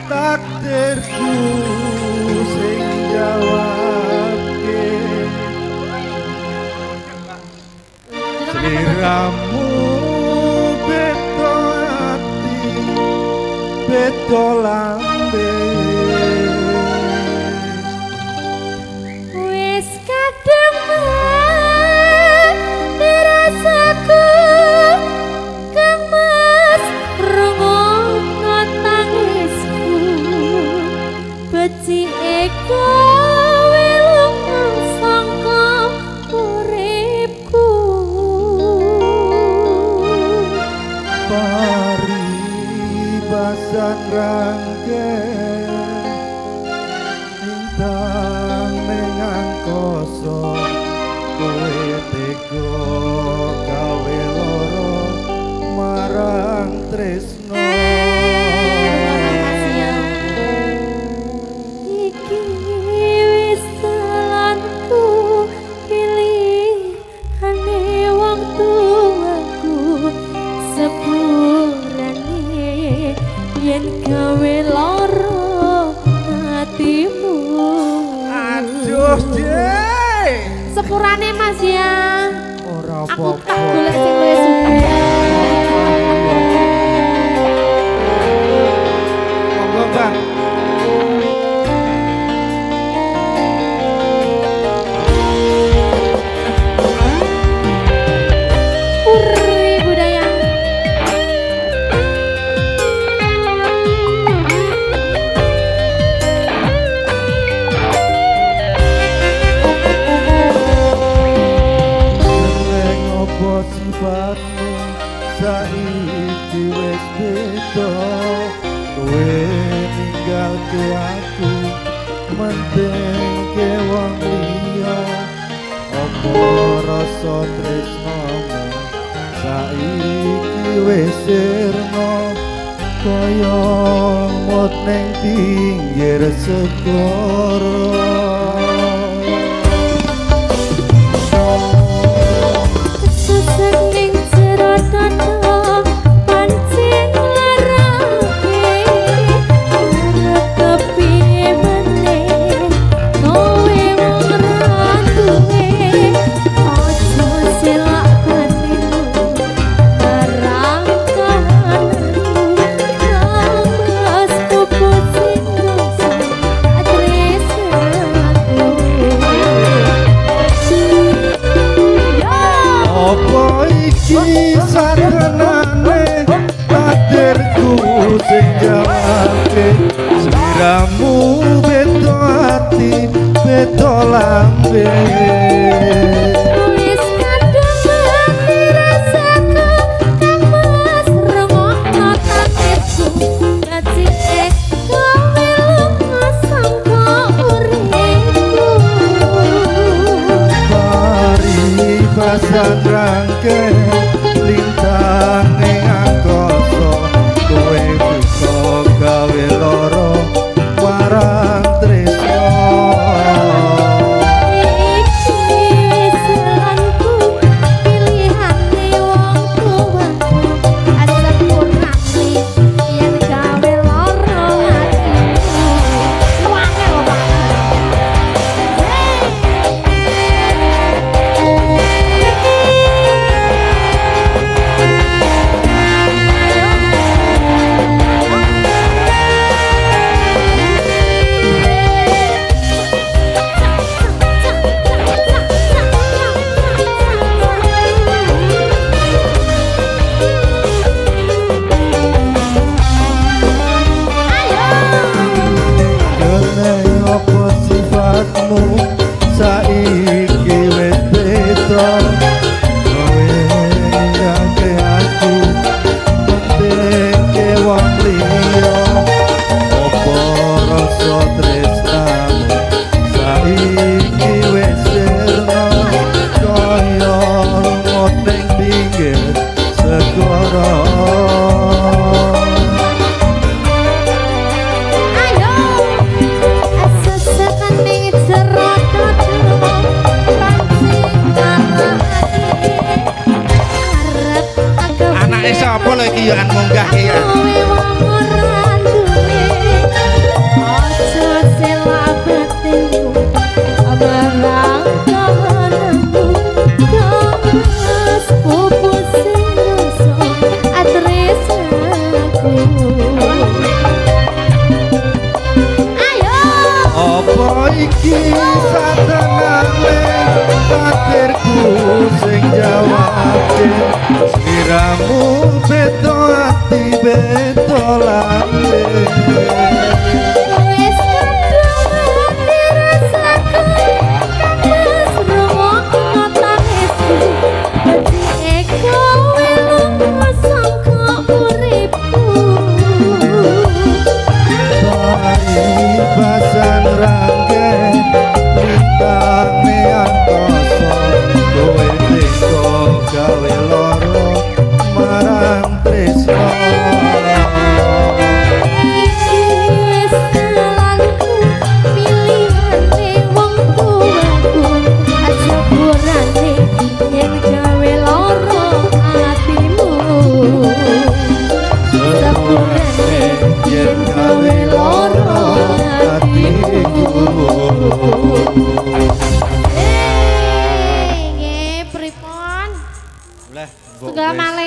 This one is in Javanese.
Takdirku sing jawabke. Sliramu beda ati beda lambe. Wis kadung rasaku kang Mas rungokno tangisku. Becike kowe lunga saka uripku. Paribasan rangke lintang ning angkasa kowe tega gawe lara marang tresno. Iki wis dalanku pilihane wong tuaku. Sepurane yen gawe lara atimu. Aduh, Dik. Sepurane Mas ya. Ora Aku apa-apa. tak golek sing luwih sugih. Monggo, Bang. Puri budaya. Neng opo sifatmu saiki wis beda. Kowe ninggalke aku mentingke wong liya. Apa rasa tresnamu saiki wis sirna kaya mot ning pinggir segara. Sesek ning jero dada pancen larake. Arep kepiye meneh kowe wong ra duwe. Aja selak batinmu marang kahananmu. Kang Mas puput sing rasa tresnaku. Ya. Apa iki satenane takdirku sing jawabke. Sliramu beda ati beda lambe. Wis kadung mati rasaku kang Mas rungokno tangisku. Becike kowe lunga saka uripku. Paribasan rangke lintang ning angkasa kowe bisa gawe lara marang tresna. Iki wis jalanku pilihane wong tuaku. Sepurane yen gawe lara atimu. Wangel Pak. Keneng apa sifatmu saiki wis beda. Kowe ninggalke aku pentingke wong liya. Apa rasa tresnamu saiki wis sirna kaya lumut ning pinggir segara. Ayo, sesekan ning jero dada pancen larake. Arep Anake sapa lho iki yo an munggah iki ya. Kowe wong ora duwe. Sliramu beda ati beda lambe. Wis kadung rasaku wis rungokno tangisku becike kowe lunga saka uripku. Paribasan rangke lintane angkasa kowe tega gawe lara marang tresna. Iki wis dalanku pilihane wong tuaku aja burane yen gawe lara atimu. Sepurane yen gawe lara atiku. Nggih, pripun? Lah, mbok Tunggal wis. Malih.